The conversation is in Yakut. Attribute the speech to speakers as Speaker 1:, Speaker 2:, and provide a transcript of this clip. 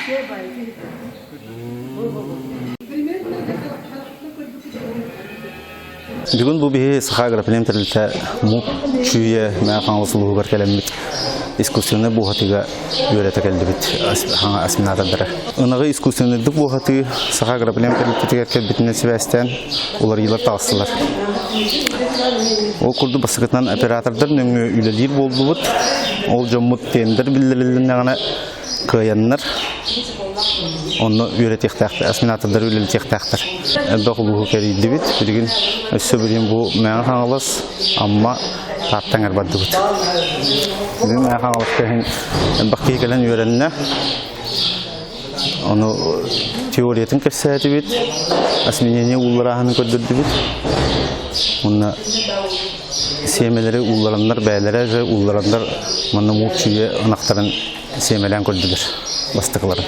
Speaker 1: Бүгүн бу биһи Саха агроплем тэрилтэ МУП Чүүйэ Мэҥэ Хаҥалас улууһугар кэлэммит искусственнай буоһатыыга үөрэтэ кэллибит осеменатордара. Ынаҕы искусственнайдык буоһатыы Саха агроплем тэрилтэтигэр кэлбитинэн сибээстээн уларыйыылар таҕыстылар. Ол курдук бастакытынан оператордар нөҥүө үлэлиир буоллубут. Ол дьоммут тендер биллэрилиннэҕинэ кыайаннар онно үөрэтиэхтээхтэр, осеменатордары үлэлэтиэхтээхтэр. Элбэх улууһу кэрийдибит. Билигин өссө билигин бу Мэҥэ Хаҥалас, Амма, Тааттаҥ эр бардыбыт. Билигин Мэҥэ Хаҥаласка иһин элбэх киһи кэлэн үөрэннэ. Ону теориятын кэпсээтибит, осеменение уулларааһынын көрдөрдүбүт. Уонна сиэмэлэри ууллараннар бэйэлэрэ же ууллараннар манна муус чүйэ ынахтарын сиэмэлээн көрдүлэр бастакыларын.